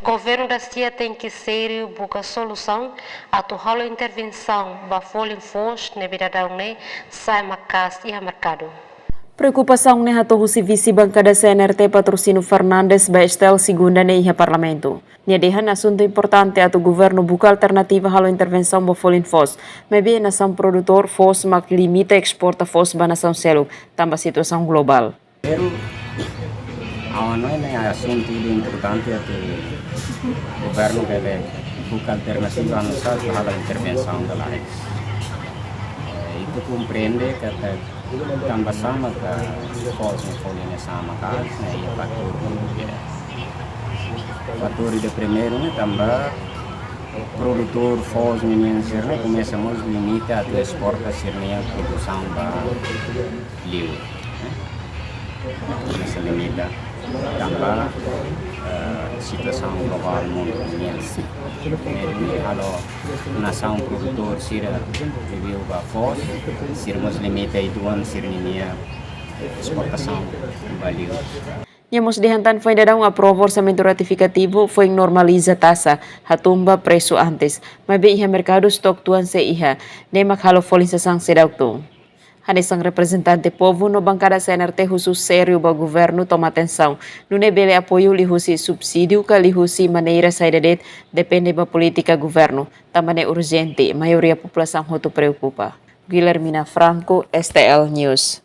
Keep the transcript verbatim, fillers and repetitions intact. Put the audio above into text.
Governu rasik tenke sériu buka solusaun atu halo intervensaun ba folin foos ne'ebé daudaun ne'e sa'e maka'as iha merkadu. Preokupasaun ne'e hato'o husi vise bankada C N R T Patrocínio Fernandes ba STL segunda ne'e iha Parlamentu. Nia dehan asuntu importante atu governu buka alternativa halo intervensaun ba folin foos, maibé nasaun produtór foos mak limita esporta foos ba nasaun seluk, tanba situasaun globál. Primeiru, ha'u hanoin ne'e asuntu ida importante atu governu bele buka alternativa anu sa atu halo intervensaun ba la'ós. Eh, ita komprende katak tanba sá maka foos ne'e folin ne'e sa'e maka'as, ne'e iha fatór ida. Fatór ida primeiru ne'e tanba produtór foos nian sira-ne'e komesa mós limita atu esporta sira-nia produsaun ba li'ur. Komesa limita tanba, eh, situasaun globál mundu nian. Ne'e halo nasaun produtór sira liuliu ba foos, sira mós limita uitoan sira-nia esportasaun ba li'ur. Nia mós dehan tan foin daudaun aprova orsamentu retifikativu foin normaliza taxa, hatún ba presu antes, maibé iha merkadu stok tuan sei iha, ne'e mak halo folin sasán seidauk tun. Hanesan reprezentante povu no bankada C N R T husu sériu ba governu toma atensaun, nune'e bele apoiu liuhusi subsídiu ka liuhusi maneira saida de'it, depende ba polítika governu, tanba ne'e urjente, maioria populasaun hotu preokupa. Guilhermina Franco, STL News.